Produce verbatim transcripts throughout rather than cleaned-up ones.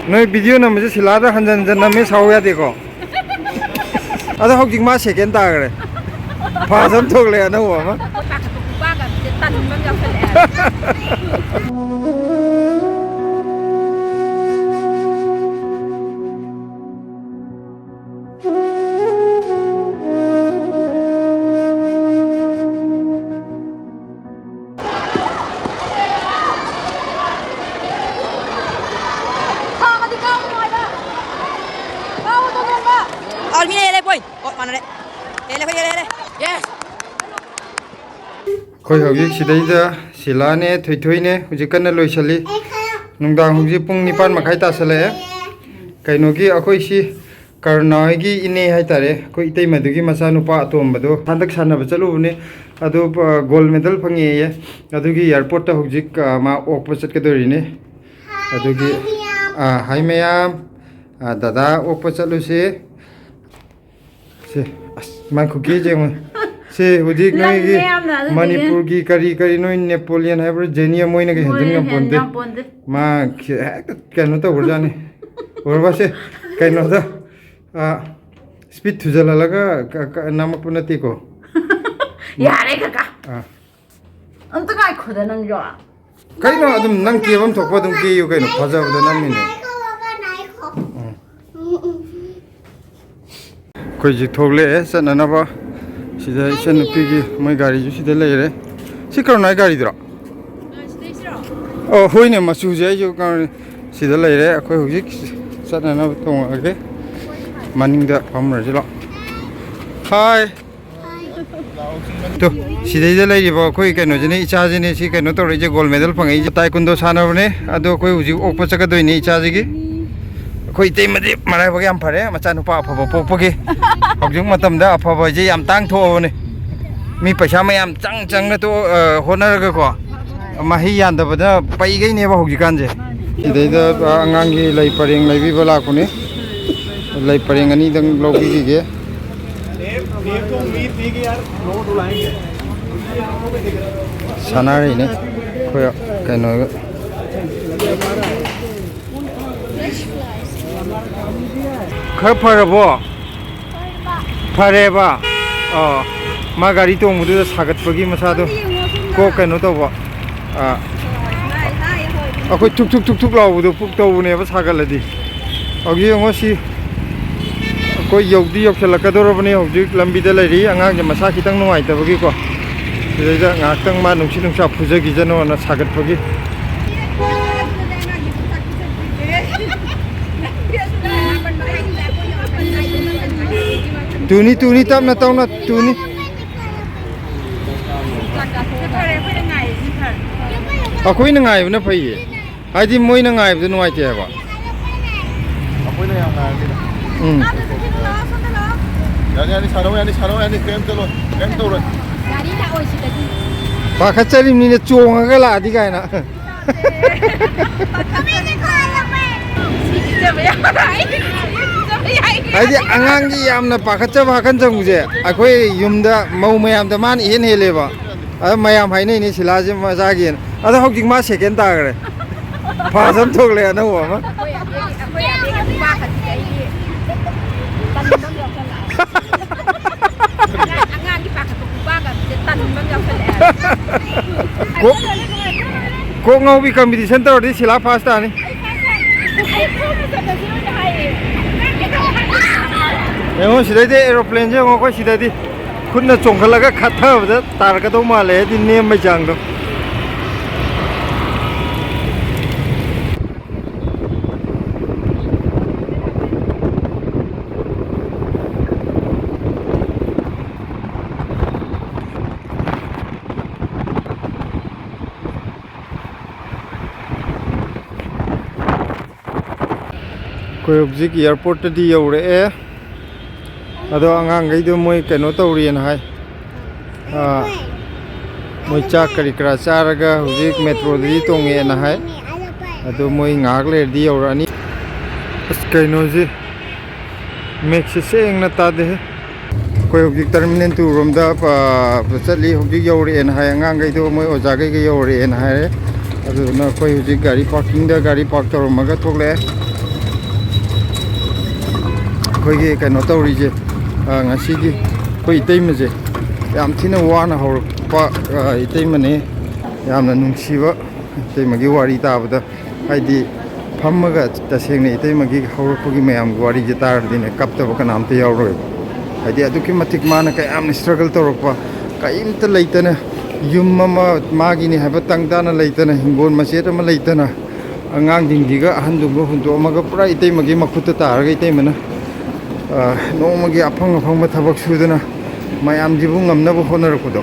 ꯅꯣꯏ ꯚꯤꯗꯤꯑꯣ ꯅꯝꯕꯁꯦ ꯁꯤꯂꯥꯗ ꯍꯟꯖꯟ ꯍꯟꯖꯟ ꯅꯝꯃꯦ, ꯁꯥꯎ ꯌꯥꯗꯦꯀꯣ? ꯑꯗꯣ ꯍꯧꯖꯤꯛ ꯃꯥ ꯁꯦꯀꯦꯟ ꯇꯥꯈ꯭ꯔꯦ꯫ ꯐꯥꯁ ꯑꯃ ꯊꯣꯛꯂꯛꯑꯦ ꯑꯅꯧꯕ ꯑꯃ꯫ ꯑꯣ, ꯃꯤꯅ ꯍꯦꯜꯂꯦ, point꯫ ꯑꯣ, ꯃꯥꯟꯅꯔꯦ꯫ ꯍꯦꯜꯂꯦ, ꯑꯩꯈꯣꯏ ꯍꯦꯜꯂꯦ, ꯍꯦꯜꯂꯦ꯫ Yes꯫ ꯑꯩꯈꯣꯏ ꯍꯧꯖꯤꯛ ꯁꯤꯗꯩꯗ ꯁꯤꯂꯥꯅꯦ, ꯊꯣꯏꯊꯣꯏꯅꯦ ꯍꯧꯖꯤꯛ ꯀꯟꯅ ꯂꯣꯏꯁꯜꯂꯤ꯫ ꯅꯨꯡꯗꯥꯡ ꯍꯧꯖꯤꯛ ꯄꯨꯡ ꯅꯤꯄꯥꯟ ꯃꯈꯥꯏ ꯇꯥꯁꯜꯂꯛꯑꯦ꯫ ꯀꯩꯅꯣꯒꯤ, ꯑꯩꯈꯣꯏ ꯁꯤ ꯀꯔꯨꯅꯥ ꯍꯣꯏꯒꯤ ꯏꯅꯦ ꯍꯥꯏꯇꯥꯔꯦ, ꯑꯩꯈꯣꯏ ꯏꯇꯩꯃꯗꯨꯒꯤ ꯃꯆꯥꯅꯨꯄꯥ ꯑꯇꯣꯝꯕꯗꯣ ꯍꯟꯗꯛ ꯁꯥꯟꯅꯕ ꯆꯠꯂꯨꯕꯅꯦ꯫ ꯑꯗꯣ, ꯑ, gold medal ꯐꯪꯉꯦꯌꯦ꯫ ꯑꯗꯨꯒꯤ airport ꯇ ꯍꯧꯖꯤꯛ, ꯑ, ꯃꯥ ꯑꯣꯛꯄ ꯆꯠꯀꯗꯣꯔꯤꯅꯦ꯫ ꯑꯗꯨꯒꯤ, ꯑ, hi ꯃꯌꯥꯝ, ꯑ, ꯗꯗꯥ ꯑꯣꯛꯄ ꯆꯠꯂꯨꯁꯦ꯫ ꯁꯦ, ꯑꯁ, ꯃꯥꯏ ꯈꯨꯀꯦꯁꯦ ꯌꯦꯡꯉꯨ꯫ ꯁꯦ, ꯍꯧꯖꯤꯛ ꯂꯪꯉꯦ ꯅꯣꯏꯒꯤ ꯌꯥꯝꯅ ꯑꯗꯨꯗꯨꯒꯤ꯫ ꯃꯅꯤꯄꯨꯔꯒꯤ ꯀꯔꯤ ꯀꯔꯤ ꯅꯣꯏ Napoleon ꯍꯥꯏꯕ꯭ꯔꯥ, Zenium ꯃꯣꯏꯅꯒ ꯍꯦꯟꯖꯤꯟ ꯃꯣꯏꯅ ꯉꯝꯄꯣꯟꯇꯦ꯫ ꯍꯦꯟꯖꯤꯟ ꯉꯝꯄꯣꯟꯇꯦ꯫ ꯃꯥ ꯈꯤ-, ꯍꯦꯛꯇ ꯀꯩꯅꯣ ꯇꯧꯈ꯭ꯔꯖꯥꯠꯅꯤ꯫ ꯎꯔꯕꯁꯦ? ꯀꯩꯅꯣꯗ, ꯑ, speed ꯊꯨꯖꯜꯍꯜꯂꯒ ꯀ-, ꯀ-, ꯅꯝꯃꯛꯄ ꯅꯠꯇꯦꯀꯣ꯫ ꯌꯥꯔꯦ, ꯀꯀꯥ꯫ ꯑ꯫ ꯑꯝꯇ ꯉꯥꯏꯈꯣꯗ, ꯅꯪꯁꯨ꯫ ꯀꯩꯅꯣ, ꯑꯗꯨꯝ ꯅꯪ ꯀꯦꯕꯝ ꯊꯣꯛꯄ ꯑꯗꯨꯝ ꯀꯦꯌꯨ ꯀꯩꯅꯣ, ꯐꯖꯕꯗ ꯅꯝꯃꯤꯅꯦ꯫ ꯎꯝ꯫ ꯑꯩꯈꯣꯏ ꯍꯧꯖꯤꯛ ꯊꯣꯛꯂꯛꯑꯦ ꯆꯠꯅꯅꯕ꯫ ꯁꯤꯗ ꯏꯆꯟꯅꯨꯄꯤꯒꯤ ꯃꯣꯏ ꯒꯥꯔꯤꯁꯨ ꯁꯤꯗ ꯂꯩꯔꯦ꯫ ꯁꯤ ꯀꯔꯨꯅꯥꯏ ꯒꯥꯔꯤꯗꯨꯔꯣ? ꯑꯣ, ꯍꯣꯏꯅꯦ, ꯃꯆꯨꯁꯦ ꯑꯩꯁꯨ ꯀꯩꯅꯣ, ꯁꯤꯗ ꯂꯩꯔꯦ꯫ ꯑꯩꯈꯣꯏ ꯍꯧꯖꯤꯛ ꯆꯠꯅꯅꯕ ꯇꯣꯡꯉꯛꯑꯒꯦ꯫ ꯃꯅꯤꯡꯗ ꯐꯝꯃꯨꯔꯁꯤ ꯂꯥꯛꯑꯣ꯫ ꯍꯥꯏ꯫ ꯇꯨ, ꯁꯤꯗꯩꯗ ꯂꯩꯔꯤꯕ ꯑꯩꯈꯣꯏ ꯀꯩꯅꯣꯁꯤꯅꯦ, ꯏꯆꯥꯁꯤꯅꯦ, ꯁꯤ ꯀꯩꯅꯣ ꯇꯧꯔꯛꯏꯁꯦ, gold medal ꯐꯪꯉꯛꯏꯁꯦ꯫ Taekwondo ꯁꯥꯟꯅꯕꯅꯦ, ꯑꯗꯣ ꯑꯩꯈꯣꯏ ꯍꯧꯖꯤꯛ ꯑꯣꯛꯄ ꯆꯠꯀꯗꯣꯏꯅꯦ ꯏꯆꯥꯁꯤꯒꯤ꯫ ꯑꯩꯈꯣꯏ ꯏꯇꯩꯃꯗꯤ ꯃꯔꯥꯏꯕꯛ ꯌꯥꯝ ꯐꯔꯦ, ꯃꯆꯥꯅꯨꯄꯥ ꯑꯐꯕ ꯄꯣꯛꯄꯒꯤ꯫ ꯍꯧꯖꯤꯛ ꯃꯇꯝꯗ ꯑꯐꯕ ꯍꯥꯏꯁꯦ ꯌꯥꯝ ꯇꯥꯡ ꯊꯣꯛꯑꯕꯅꯦ꯫ ꯃꯤ ꯄꯩꯁꯥ ꯃꯌꯥꯝ ꯆꯪ ꯆꯪꯅ ꯇꯣ-, ꯑ, ꯍꯣꯠꯅꯔꯒꯀꯣ, ꯃꯍꯩ ꯌꯥꯟꯗꯕꯗ ꯄꯩꯒꯩꯅꯦꯕ ꯍꯧꯖꯤꯛꯀꯥꯟꯁꯦ꯫ ꯁꯤꯗꯩꯗ, ꯑ, ꯑꯉꯥꯡꯒꯤ ꯂꯩ ꯄꯔꯦꯡ ꯂꯩꯕꯤꯕ ꯂꯥꯛꯄꯅꯦ꯫ ꯂꯩ ꯄꯔꯦꯡ ꯑꯅꯤꯗꯪ ꯂꯧꯕꯤꯈꯤꯒꯦ꯫ ꯁꯥꯟꯅꯔꯤꯅꯦ ꯑꯩꯈꯣꯏ ꯀꯩꯅꯣꯒ꯫ ꯈꯔ ꯐꯔꯕꯣ? ꯐꯔꯦꯕ? ꯑꯣ, ꯃꯥ ꯒꯥꯔꯤ ꯇꯣꯡꯕꯗꯨꯗ ꯁꯥꯒꯠꯄꯒꯤ ꯃꯁꯥꯗꯣ ꯀꯣꯛ ꯀꯩꯅꯣ ꯇꯧꯕ꯫ ꯑꯥ, ꯑꯩꯈꯣꯏ ꯊꯨꯛ ꯊꯨꯛ ꯊꯨꯛ ꯊꯨꯛ ꯂꯥꯎꯕꯗꯣ ꯄꯨꯛ ꯇꯧꯕꯅꯦꯕ ꯁꯥꯒꯠꯂꯗꯤ꯫ ꯍꯧꯖꯤꯛ ꯌꯦꯡꯉꯣ ꯁꯤ, ꯑꯩꯈꯣꯏ ꯌꯧꯗꯤ ꯌꯧꯁꯤꯜꯂꯛꯀꯗꯧꯔꯕꯅꯤ꯫ ꯍꯧꯖꯤꯛ ꯂꯝꯕꯤꯗ ꯂꯩꯔꯤ꯫ ꯑꯉꯥꯡꯁꯦ ꯃꯁꯥ ꯈꯤꯇꯪ ꯅꯨꯡꯉꯥꯏꯇꯕꯒꯤꯀꯣ, ꯁꯤꯗꯩꯗ ꯉꯥꯏꯍꯥꯛꯇꯪ ꯃꯥ ꯅꯨꯡꯁꯤꯠ ꯅꯨꯡꯁꯥ ꯐꯨꯖꯈꯤꯖꯅꯣꯅ ꯁꯥꯒꯠꯄꯒꯤ꯫ ꯇꯨꯅꯤ, ꯇꯨꯅꯤ, ꯇꯞꯅ ꯇꯧꯅ ꯇꯨꯅꯤ꯫ ꯑꯩꯈꯣꯏꯅ ꯉꯥꯏꯕꯅ ꯐꯩꯌꯦ꯫ ꯍꯥꯏꯗꯤ ꯃꯣꯏꯅ ꯉꯥꯏꯕꯗꯣ ꯅꯨꯡꯉꯥꯏꯇꯦ ꯍꯥꯏꯕ꯫ ꯑꯩꯈꯣꯏꯅ ꯌꯥꯝ ꯉꯥꯏꯔꯗꯤ꯫ ꯎꯝ꯫ ꯌꯥꯅꯤ, ꯌꯥꯅꯤ, ꯁꯥꯔꯣ, ꯌꯥꯅꯤ, ꯁꯥꯔꯣ, ꯌꯥꯅꯤ, ꯀꯩꯝ ꯇꯧꯔꯣꯏ, ꯀꯩꯝ ꯇꯧꯔꯣꯏ꯫ ꯒꯥꯔꯤ ꯂꯥꯛꯑꯣꯏ ꯁꯤꯗꯗꯤ꯫ ꯄꯥꯈꯠꯆꯔꯤꯕꯅꯤꯅ ꯆꯣꯡꯉꯒ ꯂꯥꯛꯑꯗꯤ ꯀꯥꯏꯅ꯫ ꯁꯤ ꯀꯤꯖꯕ ꯌꯥꯝ ꯍꯥꯏ꯫ ꯁꯤ ꯀꯤꯖꯕ ꯌꯥꯏ꯫ ꯍꯥꯏꯗꯤ ꯑꯉꯥꯡꯒꯤ ꯌꯥꯝꯅ ꯄꯥꯈꯠꯆꯕ ꯍꯥꯀꯟ ꯆꯪꯕꯁꯦ ꯑꯩꯈꯣꯏ ꯌꯨꯝꯗ ꯃꯧ ꯃꯌꯥꯝꯗ ꯃꯥꯅ ꯏꯍꯦꯟ ꯍꯦꯜꯂꯦꯕ꯫ ꯑꯗ ꯃꯌꯥꯝ ꯍꯥꯏꯅꯩꯅꯦ ꯁꯤꯂꯥꯁꯦ ꯃꯆꯥꯒꯤꯅ꯫ ꯑꯗꯣ ꯍꯧꯖꯤꯛ ꯃꯥ ꯁꯦꯀꯦꯟ ꯇꯥꯈ꯭ꯔꯦ꯫ ꯐꯥꯁ ꯑꯃ ꯊꯣꯛꯂꯛꯑꯦ ꯑꯅꯧꯕ ꯑꯃ꯫ ꯑꯩꯈꯣꯏ ꯑꯕꯦꯒꯤ, ꯑꯩꯈꯣꯏ ꯑꯕꯦꯒꯤ ꯈꯨꯄꯥꯛꯀꯗꯤ ꯑꯩꯗꯤ ꯇꯟꯕ ꯑꯃ ꯌꯥꯎꯁꯜꯂꯛꯑꯦ꯫ ꯑꯉꯥꯡ, ꯑꯉꯥꯡꯒꯤ ꯄꯥꯈꯠꯄ ꯈꯨꯄꯥꯛꯀꯗꯤ ꯇꯟꯕ ꯑꯃ ꯌꯥꯎꯁꯜꯂꯛꯑꯦ꯫ ꯀꯣꯛ, ꯀꯣꯛ ꯉꯥꯎꯕꯤ ꯀꯝꯄꯤꯇꯤꯁꯟ ꯇꯧꯔꯗꯤ ꯁꯤꯂꯥ ꯐꯥꯁ ꯇꯥꯅꯤ꯫ ꯑꯩ ꯐꯥꯁ ꯇꯥꯅꯤ꯫ ꯑꯩ ꯈꯣꯡꯅ ꯆꯠꯂꯁꯤꯔꯣꯅ ꯍꯥꯏꯌꯦ꯫ ꯌꯦꯡꯉꯣ ꯁꯤꯗꯩꯗꯤ ꯑꯦꯔꯣꯄ꯭ꯂꯦꯟꯁꯦ ꯌꯦꯡꯉꯣ ꯑꯩꯈꯣꯏ ꯁꯤꯗꯗꯤ꯫ ꯈꯨꯠꯅ ꯆꯣꯡꯈꯠꯂꯒ ꯈꯠꯊꯕꯗ ꯇꯥꯔꯛꯀꯗꯧ ꯃꯥꯜꯂꯦ, ꯍꯥꯏꯗꯤ ꯅꯦꯝꯕꯩ ꯆꯥꯡꯗꯣ꯫ ꯑꯩꯈꯣꯏ ꯍꯧꯖꯤꯛ ꯑꯦꯌꯥꯔꯄꯣꯔꯠꯇꯗꯤ ꯌꯧꯔꯛꯑꯦ꯫ ꯑꯗꯣ ꯑꯉꯥꯡꯈꯩꯗꯣ ꯃꯣꯏ ꯀꯩꯅꯣ ꯇꯧꯔꯤꯅ ꯍꯥꯏ꯫ ꯑꯥ, ꯃꯣꯏ ꯆꯥꯛ ꯀꯔꯤ ꯀꯔꯥ ꯆꯥꯔꯒ ꯍꯧꯖꯤꯛ ꯃꯦꯇ꯭ꯔꯣꯗꯗꯤ ꯇꯣꯡꯉꯛꯑꯦꯅ ꯍꯥꯏ꯫ ꯑꯗꯣ ꯃꯣꯏ ꯉꯥꯏꯍꯥꯛ ꯂꯩꯔꯗꯤ ꯌꯧꯔꯛꯑꯅꯤ꯫ ꯑꯁ, ꯀꯩꯅꯣꯁꯤ, ꯃꯦꯛꯁꯦ ꯁꯦꯡꯅ ꯇꯥꯗꯦꯍꯦ꯫ ꯑꯩꯈꯣꯏ ꯍꯧꯖꯤꯛ ꯇꯔꯃꯤꯅꯦꯜ ꯇꯨ ꯔꯣꯝꯗ, ꯑ, ꯆꯠꯂꯤ꯫ ꯍꯧꯖꯤꯛ ꯌꯧꯔꯛꯑꯦꯅ ꯍꯥꯏ꯫ ꯑꯉꯥꯡꯈꯩꯗꯣ ꯃꯣꯏ ꯑꯣꯖꯥꯈꯩꯒ ꯌꯧꯔꯛꯑꯦꯅ ꯍꯥꯏꯔꯦ꯫ ꯑꯗꯨꯗꯨꯅ ꯑꯩꯈꯣꯏ ꯍꯧꯖꯤꯛ ꯒꯥꯔꯤ ꯄꯥꯔꯀꯤꯡꯗ ꯒꯥꯔꯤ ꯄꯥꯔꯛ ꯇꯧꯔꯝꯃꯒ ꯊꯣꯛꯂꯛꯑꯦ꯫ ꯑꯩꯈꯣꯏꯒꯤ ꯀꯩꯅꯣ ꯇꯧꯔꯤꯁꯦ, ꯑ, ꯉꯁꯤꯒꯤ ꯑꯩꯈꯣꯏ ꯏꯇꯩꯃꯁꯦ ꯌꯥꯝ ꯊꯤꯅ ꯋꯥꯅ ꯍꯧꯔꯛꯄ, ꯑ, ꯏꯇꯩꯃꯅꯦ꯫ ꯌꯥꯝꯅ ꯅꯨꯡꯁꯤꯕ ꯏꯇꯩꯃꯒꯤ ꯋꯥꯔꯤ ꯇꯥꯕꯗ, ꯍꯥꯏꯗꯤ ꯐꯝꯃꯒ ꯇꯁꯦꯡꯅ ꯏꯇꯩꯃꯒꯤ ꯍꯧꯔꯛꯄꯒꯤ ꯃꯌꯥꯝꯒꯤ ꯋꯥꯔꯤꯁꯦ ꯇꯥꯔꯗꯤꯅꯦ, ꯀꯞꯇꯕ ꯀꯅꯥꯝꯇ ꯌꯥꯎꯔꯣꯏꯕ꯫ ꯍꯥꯏꯗꯤ ꯑꯗꯨꯛꯀꯤ ꯃꯇꯤꯛ ꯃꯥꯅ ꯀꯌꯥꯝ struggle ꯇꯧꯔꯛꯄ, ꯀꯔꯤꯝꯇ ꯂꯩꯇꯅ, ꯌꯨꯝ ꯑꯃ ꯃꯥꯒꯤꯅꯤ ꯍꯥꯏꯕ ꯇꯪ ꯇꯥꯅ ꯂꯩꯇꯅ, ꯍꯤꯡꯒꯣꯜ ꯃꯆꯦꯠ ꯑꯃ ꯂꯩꯇꯅ, ꯑꯉꯥꯡꯁꯤꯡꯁꯤꯒ ꯑꯍꯟꯗꯨꯒ ꯍꯨꯟꯗꯣꯛꯑꯝꯃꯒ ꯄꯨꯔꯥ ꯏꯇꯩꯃꯒꯤ ꯃꯈꯨꯠꯇ ꯇꯥꯔꯒ ꯏꯇꯩꯃꯅ, ꯑ, ꯅꯣꯡꯃꯒꯤ ꯑꯐꯪ ꯑꯐꯪꯕ ꯊꯕꯛ ꯁꯨꯗꯅ ꯃꯌꯥꯝꯁꯤꯕꯨ ꯉꯝꯅꯕ ꯍꯣꯠꯅꯔꯛꯄꯗꯣ,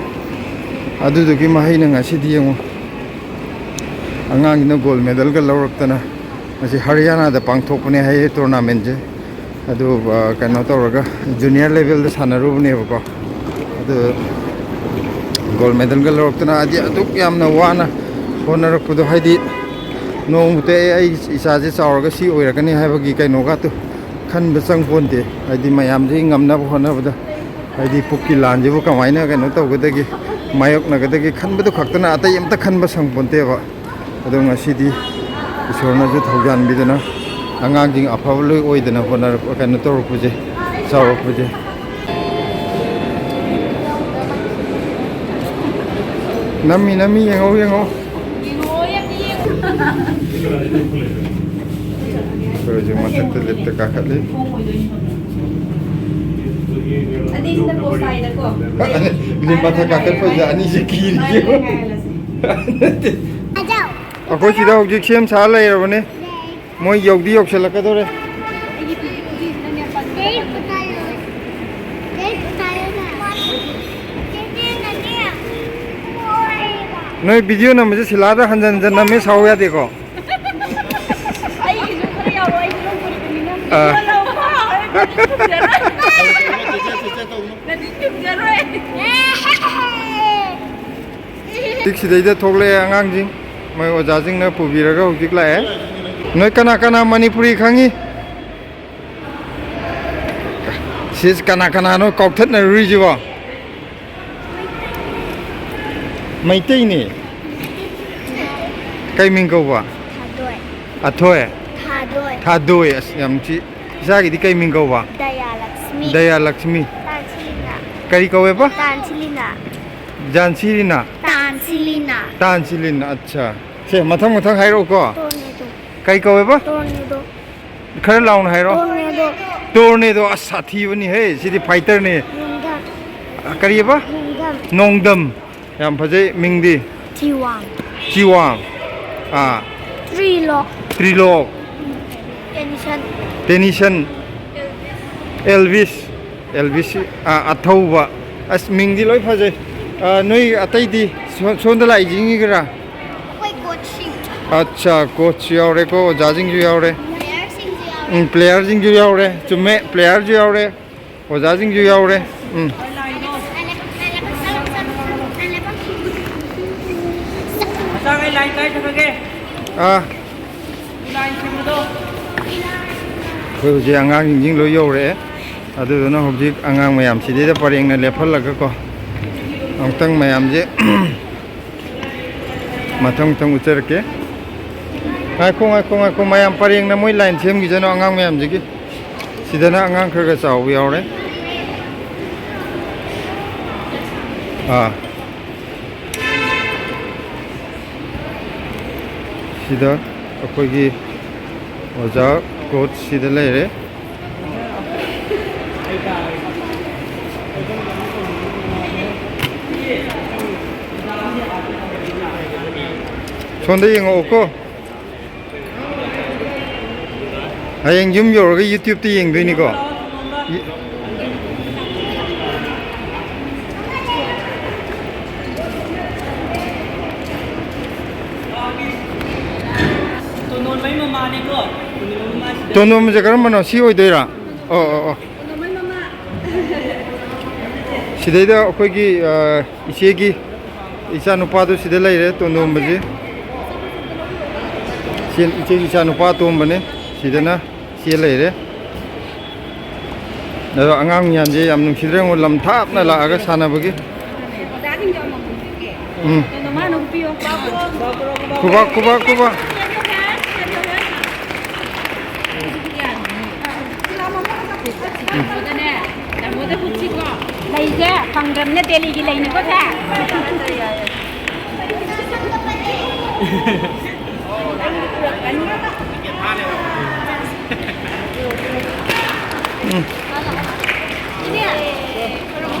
ꯑꯗꯨꯗꯨꯒꯤ ꯃꯍꯩꯅ ꯉꯁꯤꯗꯤ ꯌꯦꯡꯉꯨ, ꯑꯉꯥꯡꯁꯤꯅ gold medalꯒ ꯂꯧꯔꯛꯇꯅ꯫ ꯃꯁꯤ ꯍꯔꯤꯌꯥꯅꯥꯗ ꯄꯥꯡꯊꯣꯛꯄꯅꯦ ꯍꯥꯏꯌꯦ tournamentꯁꯦ꯫ ꯑꯗꯨ, ꯑ, ꯀꯩꯅꯣ ꯇꯧꯔꯒ junior levelꯗ ꯁꯥꯟꯅꯔꯨꯕꯅꯦꯕꯀꯣ꯫ ꯑꯗꯨ gold medalꯒ ꯂꯧꯔꯛꯇꯅ, ꯍꯥꯏꯗꯤ ꯑꯗꯨꯛ ꯌꯥꯝꯅ ꯋꯥꯅ ꯍꯣꯠꯅꯔꯛꯄꯗꯣ, ꯍꯥꯏꯗꯤ ꯅꯣꯡꯃꯇ ꯑꯩ, ꯑꯩ ꯏꯆꯥꯁꯦ ꯆꯥꯎꯔꯒ ꯁꯤ ꯑꯣꯏꯔꯛꯀꯅꯤ ꯍꯥꯏꯕꯒꯤ ꯀꯩꯅꯣꯒꯇꯣ ꯈꯟꯕ ꯆꯪꯄꯣꯟꯇꯦ꯫ ꯍꯥꯏꯗꯤ ꯃꯌꯥꯝꯁꯤ ꯉꯝꯅꯕ ꯍꯣꯠꯅꯕꯗ, ꯍꯥꯏꯗꯤ ꯄꯨꯛꯀꯤ ꯂꯥꯟꯁꯤꯕꯨ ꯀꯃꯥꯏꯅ ꯀꯩꯅꯣ ꯇꯧꯒꯗꯒꯦ, ꯃꯥꯌꯣꯛꯅꯒꯗꯒꯦ ꯈꯟꯕꯗꯣ ꯈꯛꯇꯅ ꯑꯇꯩ ꯑꯝꯇ ꯈꯟꯕ ꯁꯪꯄꯣꯟꯇꯦꯕ꯫ ꯑꯗꯣ ꯉꯁꯤꯗꯤ ꯏꯁꯣꯔꯅꯁꯨ ꯊꯧꯖꯥꯟꯕꯤꯗꯅ ꯑꯉꯥꯡꯁꯤꯡ ꯑꯐꯕ ꯂꯣꯏ ꯑꯣꯏꯗꯅ ꯍꯣꯠꯅꯔꯛꯄ, ꯀꯩꯅꯣ ꯇꯧꯔꯛꯄꯁꯦ, ꯆꯥꯎꯔꯛꯄꯁꯦ꯫ ꯅꯝꯃꯤ, ꯅꯝꯃꯤ, ꯌꯦꯡꯍꯧ, ꯌꯦꯡꯍꯧ꯫ ꯑꯩꯈꯣꯏ ꯍꯧꯖꯤꯛ ꯃꯊꯛꯇ liftꯇ ꯀꯥꯈꯠꯂꯤ꯫ ꯑꯅꯤꯁꯤꯅ ꯀꯣꯁꯥꯏꯗꯀꯣ꯫ Lift ꯃꯊꯛ ꯀꯥꯈꯠꯄꯁꯤꯗ ꯑꯅꯤꯁꯦ ꯀꯤꯔꯤꯌꯦ꯫ ꯑꯩꯈꯣꯏ ꯁꯤꯗ ꯍꯧꯖꯤꯛ ꯁꯦꯝ ꯁꯥ ꯂꯩꯔꯕꯅꯦ꯫ ꯃꯣꯏ ꯌꯧꯗꯤ ꯌꯧꯁꯜꯂꯛꯀꯗꯧꯔꯦ꯫ ꯅꯣꯏ video ꯅꯝꯕꯁꯦ ꯁꯤꯂꯥꯗ ꯍꯟꯖꯟ ꯍꯟꯖꯟ ꯅꯝꯃꯦ, ꯁꯥꯎ ꯌꯥꯗꯦꯀꯣ꯫ ꯑꯩꯒꯤꯁꯨ ꯈꯔ ꯌꯥꯎꯔꯣ, ꯑꯩꯁꯨ ꯂꯧꯗꯣꯔꯤꯕꯅꯤꯅ꯫ ꯑꯥ꯫ ꯅꯗꯤ ꯆꯨꯝꯖꯔꯣꯏ꯫ ꯍꯧꯖꯤꯛ ꯁꯤꯗꯩꯗ ꯊꯣꯛꯂꯛꯑꯦ ꯑꯉꯥꯡꯁꯤꯡ, ꯃꯣꯏ ꯑꯣꯖꯥꯁꯤꯡꯅ ꯄꯨꯕꯤꯔꯒ ꯍꯧꯖꯤꯛ ꯂꯥꯛꯑꯦ꯫ ꯅꯣꯏ ꯀꯅꯥ ꯀꯅꯥ ꯃꯅꯤꯄꯨꯔꯤ ꯈꯪꯉꯤ? ꯁꯤꯁ ꯀꯅꯥ ꯀꯅꯥꯅꯣ ꯀꯥꯎꯊꯠꯅꯔꯨꯔꯤꯁꯤꯕꯣ? ꯃꯩꯇꯩꯅꯤ꯫ ꯀꯩ ꯃꯤꯡ ꯀꯧꯕ? ꯊꯥꯗꯣꯏ꯫ ꯑꯊꯣꯏ? ꯊꯥꯗꯣꯏ꯫ ꯊꯥꯗꯣꯏ, ꯑꯁ, ꯌꯥꯝ ꯊꯤ꯫ ꯏꯆꯥꯒꯤꯗꯤ ꯀꯩ ꯃꯤꯡ ꯀꯧꯕ? ꯗꯌꯥ ꯂꯛꯁꯃꯤ꯫ ꯗꯌꯥ ꯂꯛꯁꯃꯤ꯫ ꯇꯥꯟꯁꯤꯂꯤꯅꯥ꯫ ꯀꯔꯤ ꯀꯧꯋꯦꯕ? ꯇꯥꯟꯁꯤꯂꯤꯅꯥ꯫ ꯖꯥꯟꯁꯤꯔꯤꯅꯥ? ꯇꯥꯟꯁꯤꯂꯤꯅꯥ꯫ ꯇꯥꯟꯁꯤꯂꯤꯅꯥ, ꯑꯠꯆꯥ꯫ ꯁꯦ, ꯃꯊꯪ ꯃꯊꯪ ꯍꯥꯏꯔꯛꯎꯀꯣ꯫ ꯇꯣꯔꯅꯦꯗꯣ꯫ ꯀꯩ ꯀꯧꯋꯦꯕ? ꯇꯣꯔꯅꯦꯗꯣ꯫ ꯈꯔ ꯂꯥꯎꯅ ꯍꯥꯏꯔꯣ꯫ ꯇꯣꯔꯅꯦꯗꯣ꯫ ꯇꯣꯔꯅꯦꯗꯣ, ꯑꯁ, ꯁꯥꯊꯤꯕꯅꯤꯍꯦ, ꯁꯤꯗꯤ ꯐꯥꯏꯇꯔꯅꯤ꯫ ꯅꯣꯡꯗꯝ꯫ ꯑ, ꯀꯔꯤꯑꯕ? ꯅꯣꯡꯗꯝ꯫ ꯅꯣꯡꯗꯝ꯫ ꯌꯥꯝ ꯐꯖꯩ ꯃꯤꯡꯗꯤ꯫ ꯆꯤꯋꯥꯡ꯫ ꯆꯤꯋꯥꯡ꯫ ꯑꯥ꯫ ꯇ꯭ꯔꯤꯂꯣꯛ꯫ ꯇ꯭ꯔꯤꯂꯣꯛ꯫ ꯇꯦꯅꯤꯁꯟ꯫ ꯇꯦꯅꯤꯁꯟ꯫ ꯑꯦꯜꯚꯤꯁ꯫ ꯑꯦꯜꯚꯤꯁ꯫ ꯑꯥ, ꯑꯊꯧꯕ꯫ ꯑꯁ, ꯃꯤꯡꯗꯤ ꯂꯣꯏ ꯐꯖꯩ꯫ ꯑꯥ, ꯅꯣꯏ ꯑꯇꯩꯗꯤ ꯁꯣ-, ꯁꯣꯝꯗ ꯂꯥꯛꯏꯁꯤꯡꯒꯤꯔꯥ? ꯑꯩꯈꯣꯏ ꯀꯣꯆꯁꯤꯡ꯫ ꯑꯠꯆꯥ, ꯀꯣꯆꯁꯨ ꯌꯥꯎꯔꯦꯀꯣ, ꯑꯣꯖꯥꯁꯤꯡꯁꯨ ꯌꯥꯎꯔꯦ꯫ ꯄ꯭ꯂꯦꯌꯔꯁꯤꯡꯁꯨ ꯌꯥꯎꯔꯦ꯫ ꯎꯝ, ꯄ꯭ꯂꯦꯌꯔꯁꯤꯡꯁꯨ ꯌꯥꯎꯔꯦ꯫ ꯆꯨꯝꯃꯦ, ꯄ꯭ꯂꯦꯌꯔꯁꯨ ꯌꯥꯎꯔꯦ꯫ ꯑꯣꯖꯥꯁꯤꯡꯁꯨ ꯌꯥꯎꯔꯦ꯫ ꯎꯝ꯫ ꯃꯆꯥꯈꯩ ꯂꯥꯏꯟ ꯀꯥꯏ ꯊꯝꯃꯒꯦ? ꯑꯥ꯫ ꯂꯥꯏꯟ ꯁꯦꯝꯕꯗꯣ꯫ ꯑꯩꯈꯣꯏ ꯍꯧꯖꯤꯛ ꯑꯉꯥꯡꯁꯤꯡꯁꯤ ꯂꯣꯏ ꯌꯧꯔꯛꯑꯦ꯫ ꯑꯗꯨꯗꯨꯅ ꯍꯧꯖꯤꯛ ꯑꯉꯥꯡ ꯃꯌꯥꯝꯁꯤꯗꯩꯗ ꯄꯔꯦꯡꯅ ꯂꯦꯞꯍꯜꯂꯒꯀꯣ, ꯑꯃꯨꯛꯇꯪ ꯃꯌꯥꯝꯁꯦ ꯃꯊꯪ ꯃꯊꯪ ꯎꯠꯆꯔꯛꯀꯦ꯫ ꯉꯥꯏꯈꯣ, ꯉꯥꯏꯈꯣ, ꯉꯥꯏꯈꯣ, ꯃꯌꯥꯝ ꯄꯔꯦꯡꯅ ꯃꯣꯏ ꯂꯥꯏꯟ ꯁꯦꯝꯈꯤꯁꯅꯨ ꯑꯉꯥꯡ ꯃꯌꯥꯝꯁꯤꯒꯤ꯫ ꯁꯤꯗꯅ ꯑꯉꯥꯡ ꯈꯔ ꯈꯔ ꯆꯥꯎꯕ ꯌꯥꯎꯔꯦ꯫ ꯑꯥ꯫ ꯁꯤꯗ ꯑꯩꯈꯣꯏꯒꯤ ꯑꯣꯖꯥ ꯀꯣꯆ ꯁꯤꯗ ꯂꯩꯔꯦ꯫ ꯁꯣꯝꯗ ꯌꯦꯡꯉꯛꯑꯣꯀꯣ꯫ ꯍꯌꯦꯡ ꯌꯨꯝ ꯌꯧꯔꯒ YouTube-ꯇ ꯌꯦꯡꯗꯣꯏꯅꯤꯀꯣ꯫ ꯌꯦ-, ꯇꯣꯟꯗꯣꯟꯕꯩ ꯃꯃꯥꯅꯦꯀꯣ꯫ ꯇꯣꯟꯗꯣꯟꯕꯁꯦ ꯀꯔꯝꯕꯅꯣ? ꯁꯤ ꯑꯣꯏꯗꯣꯏꯔꯥ? ꯑꯣ, ꯑꯣ, ꯑꯣ꯫ ꯁꯤꯗꯩꯗ ꯑꯩꯈꯣꯏꯒꯤ, ꯑ, ꯏꯆꯦꯒꯤ ꯏꯆꯥ ꯅꯨꯄꯥꯗꯨ ꯁꯤꯗ ꯂꯩꯔꯦ, ꯇꯣꯟꯗꯣꯝꯕꯁꯤ꯫ ꯏꯆꯦ-, ꯏꯆꯦꯒꯤ ꯏꯆꯥ ꯅꯨꯄꯥ ꯑꯇꯣꯝꯕꯅꯦ꯫ ꯁꯤꯗꯅ ꯏꯆꯦ ꯂꯩꯔꯦ꯫ ꯑꯗꯣ ꯑꯉꯥꯡ ꯃꯌꯥꯝꯁꯦ ꯌꯥꯝ ꯅꯨꯡꯁꯤꯗ꯭ꯔꯥ ꯌꯦꯡꯉꯣ, ꯂꯝ ꯊꯥꯞꯅ ꯂꯥꯛꯑꯒ ꯁꯥꯟꯅꯕꯒꯤ꯫ ꯎꯝ꯫ ꯈꯨꯕꯥꯛ, ꯈꯨꯕꯥꯛ, ꯈꯨꯕꯥꯛ꯫ ꯂꯩꯁꯦ ꯐꯪꯗ꯭ꯔꯕꯅꯤꯅ ꯗꯦꯜꯂꯤꯒꯤ ꯂꯩꯅꯤꯀꯣ ꯁꯦ꯫ ꯏꯅꯦ,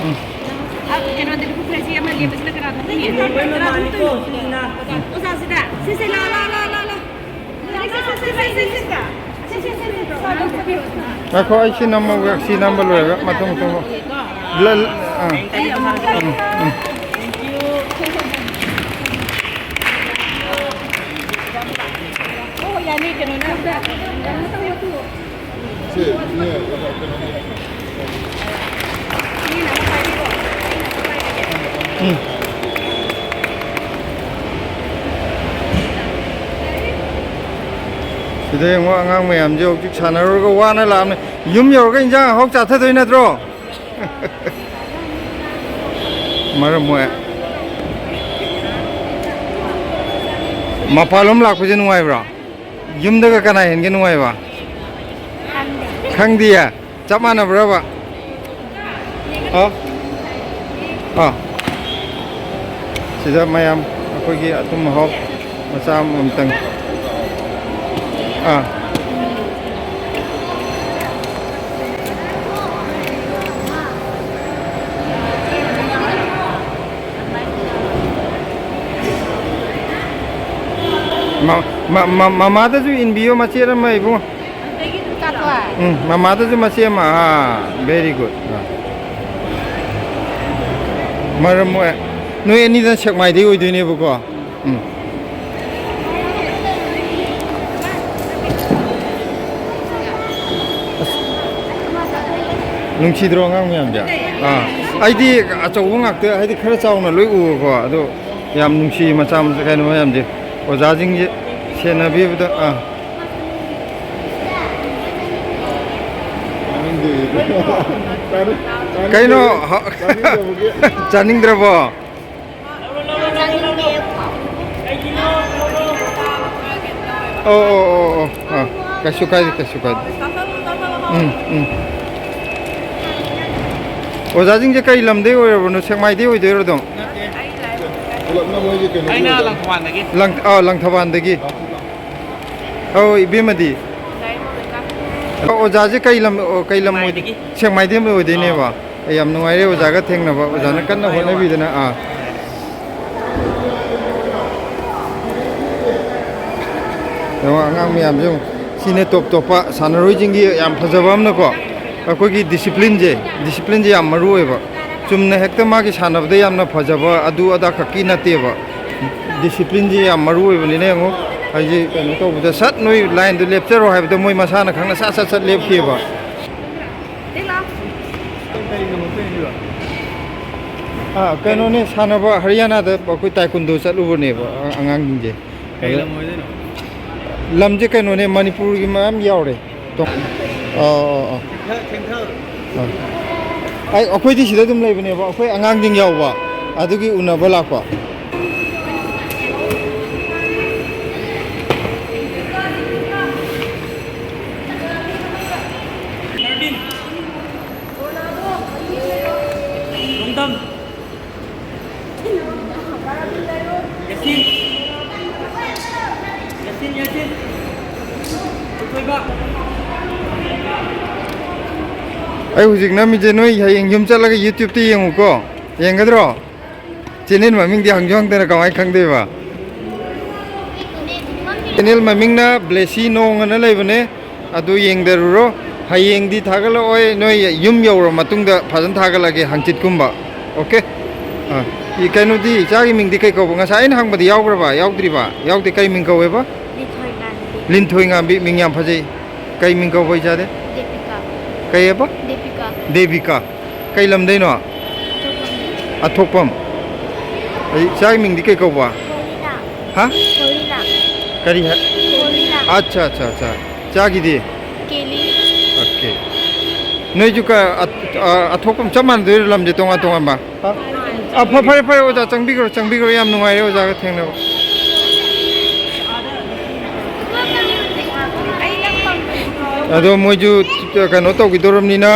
ꯀꯩꯅꯣꯗꯗꯤ ꯄꯨꯈ꯭ꯔꯁꯤ ꯑꯃ ꯂꯦꯞꯄꯁꯤꯅ ꯀꯅꯥꯗꯣ? ꯑꯣꯖꯥꯁꯤꯗ ꯁꯤꯁꯦ ꯂꯥ ꯂꯥ ꯂꯥ ꯂꯥ ꯂꯥ꯫ ꯉꯥꯏꯈꯣ, ꯑꯩ ꯁꯤ ꯅꯝꯃꯧꯒꯦ꯫ ꯁꯤ ꯅꯝꯕ ꯂꯣꯏꯔꯒ ꯃꯊꯪ ꯃꯊꯪ꯫ ꯂ-, ꯂ-, ꯑꯥ꯫ ꯎꯝ, ꯎꯝ꯫ ꯎꯝ꯫ ꯁꯤꯗ ꯌꯦꯡꯉꯣ, ꯑꯉꯥꯡ ꯃꯌꯥꯝꯁꯦ ꯍꯧꯖꯤꯛ ꯁꯥꯟꯅꯔꯨꯔꯒ ꯋꯥꯅ ꯂꯥꯛꯑꯕꯅꯤ꯫ ꯌꯨꯝ ꯌꯧꯔꯒ ꯏꯟꯖꯥꯡ ꯑꯍꯥꯎ ꯆꯥꯊꯗꯣꯏ ꯅꯠꯇ꯭ꯔꯣ? ꯃꯔꯝ ꯃꯣꯛꯑꯦ꯫ ꯃꯄꯥꯟꯂꯣꯝ ꯂꯥꯛꯄꯁꯦ ꯅꯨꯡꯉꯥꯏꯕ꯭ꯔꯣ? ꯌꯨꯝꯗꯒ ꯀꯅꯥ ꯍꯦꯟꯒꯦ ꯅꯨꯡꯉꯥꯏꯕ? ꯈꯪꯗꯤꯌꯦ? ꯆꯞ ꯃꯥꯟꯅꯕ꯭ꯔꯕ? ꯑ? ꯑ꯫ ꯁꯤꯗ ꯃꯌꯥꯝ ꯑꯩꯈꯣꯏꯒꯤ ꯑꯊꯨꯝ ꯑꯍꯥꯎ ꯃꯆꯥ ꯑꯃ ꯑꯝꯇꯪ꯫ ꯑꯥ꯫ ꯃ-, ꯃ-, ꯃ-, ꯃꯃꯥꯗꯁꯨ ꯏꯟꯕꯤꯌꯣ ꯃꯆꯦꯠ ꯑꯃ ꯏꯕꯨꯡꯉꯣ꯫ ꯎꯝ, ꯃꯃꯥꯗꯁꯨ ꯃꯆꯦ ꯑꯃ꯫ ꯑꯥ, very good꯫ ꯑꯥ꯫ ꯃꯔꯝ ꯃꯣꯛꯑꯦ꯫ ꯅꯣꯏ ꯑꯅꯤꯗ ꯁꯦꯛꯃꯥꯏꯗꯩ ꯑꯣꯏꯗꯣꯏꯅꯦꯕꯀꯣ꯫ ꯎꯝ꯫ ꯑꯁ, ꯅꯨꯡꯁꯤꯗ꯭ꯔꯣ ꯑꯉꯥꯡ ꯃꯌꯥꯝꯁꯦ? ꯑꯥ, ꯑꯩꯗꯤ ꯑꯆꯧꯕ ꯉꯥꯛꯇ, ꯍꯥꯏꯗꯤ ꯈꯔ ꯆꯥꯎꯅ ꯂꯣꯏ ꯎꯕꯀꯣ꯫ ꯑꯗꯣ ꯌꯥꯝ ꯅꯨꯡꯁꯤ ꯃꯆꯥ ꯃꯆꯥ ꯀꯩꯅꯣ ꯃꯌꯥꯝꯁꯦ꯫ ꯑꯣꯖꯥꯁꯤꯡꯁꯦ ꯁꯦꯟꯅꯕꯤꯕꯗ꯫ ꯑꯥ꯫ ꯀꯩꯅꯣ, ꯍ-, ꯆꯥꯅꯤꯡꯗ꯭ꯔꯕꯣ? ꯑꯣ, ꯑꯣ, ꯑꯣ, ꯑꯣ, ꯑꯥ, ꯀꯩꯁꯨ ꯀꯥꯏꯗꯦ, ꯀꯩꯁꯨ ꯀꯥꯏꯗꯦ꯫ ꯎꯝ, ꯎꯝ꯫ ꯑꯣꯖꯥꯁꯤꯡꯁꯦ ꯀꯔꯤ ꯂꯝꯗꯩ ꯑꯣꯏꯔꯕꯅꯣ? ꯁꯦꯛꯃꯥꯏꯗꯩ ꯑꯣꯏꯗꯣꯏꯔꯣ ꯑꯗꯨꯝ? ꯑꯩꯅ ꯂꯪꯊꯕꯥꯜꯗꯒꯤ꯫ ꯂꯪ ꯑꯥ, ꯂꯪꯊꯕꯥꯜꯗꯒꯤ꯫ ꯑꯧ, ꯏꯕꯦꯝꯃꯗꯤ? ꯑꯣ, ꯑꯣꯖꯥꯁꯦ ꯀꯩ ꯂꯝ, ꯑꯣ, ꯀꯩ ꯂꯝ ꯑꯣꯏꯗꯣꯏ-, ꯁꯦꯛꯃꯥꯏꯗꯩ ꯑꯣꯏꯗꯣꯏꯅꯦꯕ꯫ ꯑꯩ ꯌꯥꯝ ꯅꯨꯡꯉꯥꯏꯔꯦ ꯑꯣꯖꯥꯒ ꯊꯦꯡꯅꯕ, ꯑꯣꯖꯥꯅ ꯀꯟꯅ ꯍꯣꯠꯅꯕꯤꯗꯅ꯫ ꯑꯥ꯫ ꯌꯦꯡꯉꯣ, ꯑꯉꯥꯡ ꯃꯌꯥꯝꯁꯦ ꯌꯦꯡꯉꯣ꯫ ꯁꯤꯅꯦ ꯇꯣꯞ ꯇꯣꯞꯄ ꯁꯥꯟꯅꯔꯣꯏꯁꯤꯡꯒꯤ ꯌꯥꯝ ꯐꯖꯕ ꯑꯃꯅꯀꯣ, ꯑꯩꯈꯣꯏꯒꯤ ꯗꯤꯁꯤꯄ꯭ꯂꯤꯟꯁꯦ, ꯗꯤꯁꯤꯄ꯭ꯂꯤꯟꯁꯦ ꯌꯥꯝ ꯃꯔꯨ ꯑꯣꯏꯕ꯫ ꯆꯨꯝꯅ ꯍꯦꯛꯇ ꯃꯥꯒꯤ ꯁꯥꯟꯅꯕꯗ ꯌꯥꯝꯅ ꯐꯖꯕ ꯑꯗꯨ ꯑꯗꯥ ꯈꯛꯀꯤ ꯅꯠꯇꯦꯕ꯫ ꯗꯤꯁꯤꯄ꯭ꯂꯤꯟꯁꯦ ꯌꯥꯝ ꯃꯔꯨ ꯑꯣꯏꯕꯅꯤꯅ ꯌꯦꯡꯉꯣ, ꯍꯥꯏꯗꯤ ꯀꯩꯅꯣ ꯇꯧꯕꯗ ꯁꯠ ꯅꯣꯏ ꯂꯥꯏꯟꯗ ꯂꯦꯞꯆꯔꯣ ꯍꯥꯏꯕꯗ ꯃꯣꯏ ꯃꯁꯥꯅ ꯈꯪꯅ ꯁꯠ ꯁꯠ ꯁꯠ ꯂꯦꯞꯈꯤꯑꯕ꯫ ꯑꯥ, ꯀꯩꯅꯣꯅꯦ, ꯁꯥꯟꯅꯕ ꯍꯔꯤꯌꯥꯅꯥꯗ ꯑꯩꯈꯣꯏ ꯇꯥꯏꯀꯨꯟꯗꯣ ꯆꯠꯂꯨꯕꯅꯦꯕ, ꯑ-, ꯑꯉꯥꯡꯁꯤꯡꯁꯦ꯫ ꯀꯩ ꯂꯝ ꯑꯣꯏꯗꯣꯏꯅꯣ? ꯂꯝꯁꯦ ꯀꯩꯅꯣꯅꯦ, ꯃꯅꯤꯄꯨꯔꯒꯤ ꯃꯌꯥꯝ ꯌꯥꯎꯔꯦ꯫ ꯑꯣ, ꯑꯣ, ꯑꯣ꯫ ꯊꯦꯡꯊ- ꯊꯦꯡꯊ- ꯑꯥ꯫ ꯑꯩ, ꯑꯩꯈꯣꯏꯗꯤ ꯁꯤꯗ ꯑꯗꯨꯝ ꯂꯩꯕꯅꯦꯕ, ꯑꯩꯈꯣꯏ ꯑꯉꯥꯡꯁꯤꯡ ꯌꯥꯎꯕ, ꯑꯗꯨꯒꯤ ꯎꯅꯕ ꯂꯥꯛꯄ꯫ ꯑꯩ ꯍꯧꯖꯤꯛ ꯅꯝꯃꯤꯁꯦ ꯅꯣꯏ ꯍꯌꯦꯡ ꯌꯨꯝ ꯆꯠꯂꯒ YouTube-ꯇ ꯌꯦꯡꯉꯨꯀꯣ꯫ ꯌꯦꯡꯒꯗ꯭ꯔꯣ? ꯆꯦꯅꯦꯜ ꯃꯃꯤꯡꯗꯤ ꯍꯪꯁꯨ ꯍꯪꯗꯅ ꯀꯃꯥꯏꯅ ꯈꯪꯗꯣꯏꯕ? ꯆꯦꯅꯦꯜ ꯃꯃꯤꯡꯅ ꯕ꯭ꯂꯦꯁꯤ ꯅꯣꯡ ꯑꯅ ꯂꯩꯕꯅꯦ꯫ ꯑꯗꯨ ꯌꯦꯡꯗꯔꯨꯔꯣ꯫ ꯍꯌꯦꯡꯗꯤ ꯊꯥꯒꯠꯂꯛꯑꯣꯏ, ꯅꯣꯏ ꯌꯨꯝ ꯌꯧꯔ ꯃꯇꯨꯡꯗ ꯐꯖꯅ ꯊꯥꯒꯠꯂꯛꯑꯒꯦ, ꯍꯪꯆꯤꯠꯀꯨꯝꯕ꯫ ꯑꯣꯀꯦ? ꯑꯥ꯫ ꯏ-, ꯀꯩꯅꯣꯗꯤ, ꯏꯆꯥꯒꯤ ꯃꯤꯡꯗꯤ ꯀꯩ ꯀꯧꯕ? ꯉꯁꯥꯏ ꯑꯩꯅ ꯍꯪꯕꯗꯤ ꯌꯥꯎꯈ꯭ꯔꯕ? ꯌꯥꯎꯗ꯭ꯔꯤꯕ? ꯌꯥꯎꯗꯦ꯫ ꯀꯩ ꯃꯤꯡ ꯀꯧꯋꯦꯕ? ꯂꯤꯟꯊꯣꯏ ꯉꯥꯟꯕꯤ꯫ ꯂꯤꯟꯊꯣꯏ ꯉꯥꯝꯕꯤ꯫ ꯃꯤꯡ ꯌꯥꯝ ꯐꯖꯩ꯫ ꯀꯩ ꯃꯤꯡ ꯀꯧꯕ ꯏꯆꯥꯗꯤ? ꯗꯦꯕꯤꯀꯥ꯫ ꯀꯩꯑꯕ? ꯗꯦꯕꯤꯀꯥ꯫ ꯗꯦꯕꯤꯀꯥ꯫ ꯀꯩ ꯂꯝꯗꯩꯅꯣ? ꯑꯇꯣꯞꯄ ꯃꯤꯡ꯫ ꯑꯊꯣꯛꯄꯝ꯫ ꯑꯩ ꯏꯆꯥꯒꯤ ꯃꯤꯡꯗꯤ ꯀꯩ ꯀꯧꯕ? ꯀꯣꯔꯤꯅꯥ꯫ ꯍꯥ? ꯀꯣꯔꯤꯅꯥ꯫ ꯀꯔꯤ ꯍꯥꯏ? ꯀꯣꯔꯤꯅꯥ꯫ ꯑꯠꯆꯥ, ꯑꯠꯆꯥ, ꯑꯠꯆꯥ꯫ ꯏꯆꯥꯒꯤꯗꯤ? ꯀꯦꯂꯤ꯫ ꯑꯣꯀꯦ꯫ ꯅꯣꯏꯁꯨ ꯀ-, ꯑ-, ꯑ-, ꯑꯊꯣꯛꯄꯝ ꯆꯞ ꯃꯥꯟꯅꯗꯣꯏꯔꯣ, ꯂꯝꯁꯦ ꯇꯣꯉꯥꯟ ꯇꯣꯉꯥꯟꯕ? ꯑ, ꯐ-, ꯐꯔꯦ, ꯐꯔꯦ, ꯑꯣꯖꯥ, ꯆꯪꯕꯤꯈ꯭ꯔꯣ, ꯆꯪꯕꯤꯈ꯭ꯔꯣ, ꯌꯥꯝ ꯅꯨꯡꯉꯥꯏꯔꯦ ꯑꯣꯖꯥꯒ ꯊꯦꯡꯅꯕ꯫ ꯑꯗꯣ ꯃꯣꯏꯁꯨ ꯀꯩꯅꯣ ꯇꯧꯈꯤꯗꯧꯔꯕꯅꯤꯅ,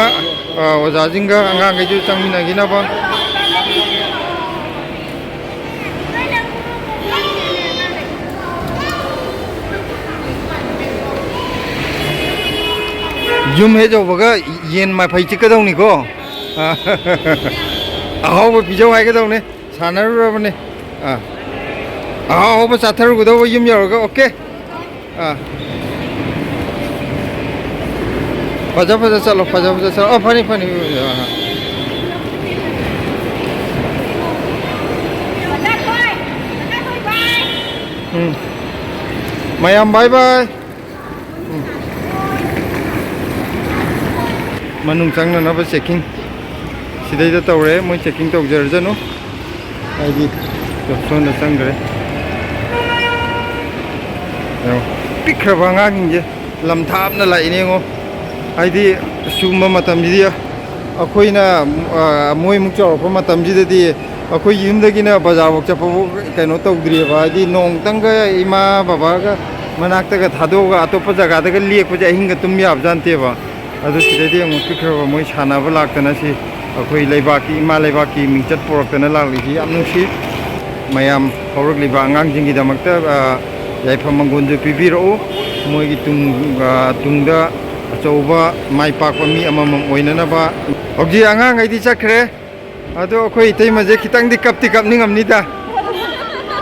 ꯑ, ꯑꯣꯖꯥꯁꯤꯡꯒ ꯑꯉꯥꯡꯈꯩꯁꯨ ꯆꯪꯃꯤꯟꯅꯈꯤꯅꯕ꯫ ꯌꯨꯝ ꯍꯦꯛ ꯌꯧꯕꯒ ꯌꯦꯟ ꯃꯐꯩ ꯆꯤꯛꯀꯗꯧꯅꯤꯀꯣ꯫ ꯑ, ꯑꯍꯥꯎꯕ ꯄꯤꯖꯧ ꯍꯥꯏꯒꯗꯧꯅꯤ꯫ ꯁꯥꯟꯅꯔꯨꯔꯕꯅꯤ꯫ ꯑꯥ, ꯑꯍꯥꯎ ꯑꯍꯥꯎꯕ ꯆꯥꯊꯔꯨꯒꯗꯧꯕ ꯌꯨꯝ ꯌꯧꯔꯒ꯫ ꯑꯣꯀꯦ꯫ ꯑꯥ, ꯐꯖ ꯐꯖ ꯆꯠꯂꯣ, ꯐꯖ ꯐꯖ ꯆꯠꯂꯣ꯫ ꯑꯣ, ꯐꯅꯤ ꯐꯅꯤ꯫ ꯑꯥ, ꯎꯝ, ꯃꯌꯥꯝ ꯕꯥꯏ ꯕꯥꯏ꯫ ꯎꯝ꯫ ꯃꯅꯨꯡ ꯆꯪꯅꯅꯕ ꯆꯦꯛꯀꯤꯡ ꯁꯤꯗꯩꯗ ꯇꯧꯔꯦ꯫ ꯃꯣꯏ ꯆꯦꯛꯀꯤꯡ ꯇꯧꯖꯔꯖꯅꯨ꯫ ꯍꯥꯏꯗꯤ ꯁꯣꯝꯗ ꯆꯪꯈ꯭ꯔꯦ꯫ ꯌꯦꯡꯉꯣ, ꯄꯤꯛꯈ꯭ꯔꯕ ꯑꯉꯥꯡꯁꯤꯡꯁꯦ ꯂꯝ ꯊꯥꯞꯅ ꯂꯥꯛꯏꯅꯦ ꯌꯦꯡꯉꯣ꯫ ꯍꯥꯏꯗꯤ ꯁꯤꯒꯨꯝꯕ ꯃꯇꯝꯁꯤꯗꯤ ꯑꯩꯈꯣꯏꯅ, ꯑ, ꯃꯣꯏꯃꯨꯛ ꯆꯥꯎꯔꯛꯄ ꯃꯇꯝꯁꯤꯗꯗꯤ ꯑꯩꯈꯣꯏ ꯌꯨꯝꯗꯒꯤꯅ ꯕꯖꯥꯔꯐꯥꯎ ꯆꯠꯄꯐꯥꯎ ꯀꯩꯅꯣ ꯇꯧꯗ꯭ꯔꯤꯑꯕ꯫ ꯍꯥꯏꯗꯤ ꯅꯣꯡꯇꯪꯒ ꯏꯃꯥ ꯕꯕꯥꯒ ꯃꯅꯥꯛꯇꯒ ꯊꯥꯗꯣꯛꯑꯒ ꯑꯇꯣꯞꯄ ꯖꯒꯥꯗꯒ ꯂꯦꯛꯄꯁꯦ ꯑꯍꯤꯡꯒ ꯇꯨꯝ ꯌꯥꯕꯖꯥꯠ ꯅꯠꯇꯦꯕ꯫ ꯑꯗꯨ ꯁꯤꯗꯩꯗꯤ ꯑꯃꯨꯛ ꯄꯤꯛꯈ꯭ꯔꯕ ꯃꯣꯏ ꯁꯥꯟꯅꯕ ꯂꯥꯛꯇꯅ ꯁꯤ ꯑꯩꯈꯣꯏ ꯂꯩꯕꯥꯛꯀꯤ, ꯏꯃꯥ ꯂꯩꯕꯥꯛꯀꯤ ꯃꯤꯡꯆꯠ ꯄꯨꯔꯛꯇꯅ ꯂꯥꯛꯂꯤꯁꯤ ꯌꯥꯝ ꯅꯨꯡꯁꯤ꯫ ꯃꯌꯥꯝ ꯍꯧꯔꯛꯂꯤꯕ ꯑꯉꯥꯡꯁꯤꯡꯒꯤꯗꯃꯛꯇ, ꯑ, ꯌꯥꯏꯐ ꯃꯪꯒꯣꯜꯁꯨ ꯄꯤꯕꯤꯔꯛꯎ꯫ ꯃꯣꯏꯒꯤ ꯇꯨꯡ-, ꯑ, ꯇꯨꯡꯗ ꯑꯆꯧꯕ ꯃꯥꯏ ꯄꯥꯛꯄ ꯃꯤ ꯑꯃꯃꯝ ꯑꯣꯏꯅꯅꯕ꯫ ꯍꯧꯖꯤꯛ ꯑꯉꯥꯡꯈꯩꯗꯤ ꯆꯠꯈ꯭ꯔꯦ꯫ ꯑꯗꯣ ꯑꯩꯈꯣꯏ ꯏꯇꯩꯃꯁꯦ ꯈꯤꯇꯪꯗꯤ ꯀꯞꯇꯤ ꯀꯞꯅꯤꯡꯉꯝꯅꯤꯗ꯫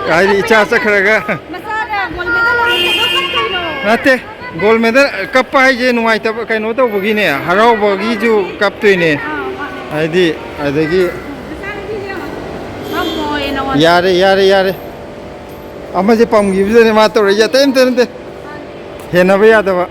ꯍꯥꯏꯗꯤ ꯏꯆꯥ ꯆꯠꯈ꯭ꯔꯒ꯫ ꯃꯆꯥꯅ ꯒꯣꯜ ꯃꯦꯗꯜ ꯂꯧꯔꯦ, ꯀꯩꯗꯧ ꯀꯞꯇꯣꯏꯅꯣ? ꯅꯠꯇꯦ, ꯒꯣꯜ ꯃꯦꯗꯜ ꯀꯞꯄ ꯍꯥꯏꯁꯦ ꯅꯨꯡꯉꯥꯏꯇꯕ ꯀꯩꯅꯣ ꯇꯧꯕꯒꯤꯅꯦ, ꯍꯔꯥꯎꯕꯒꯤꯁꯨ ꯀꯞꯇꯣꯏꯅꯦ꯫ ꯑꯥ, ꯃꯥꯅꯦ꯫ ꯍꯥꯏꯗꯤ ꯑꯗꯒꯤ ꯅꯆꯥꯅꯨꯄꯤꯁꯦ ꯌꯦꯡꯉꯣ꯫ ꯉꯝꯃꯣꯏ ꯅꯉꯣꯟꯗ꯫ ꯌꯥꯔꯦ, ꯌꯥꯔꯦ, ꯌꯥꯔꯦ꯫ ꯑꯃꯁꯦ ꯄꯝꯈꯤꯕꯗꯨꯗꯅꯦ ꯃꯥ ꯇꯧꯔꯛꯏꯁꯦ, ꯑꯇꯩ ꯑꯝꯇ ꯅꯠꯇꯦ꯫ ꯍꯦꯟꯅꯕ ꯌꯥꯗꯕ꯫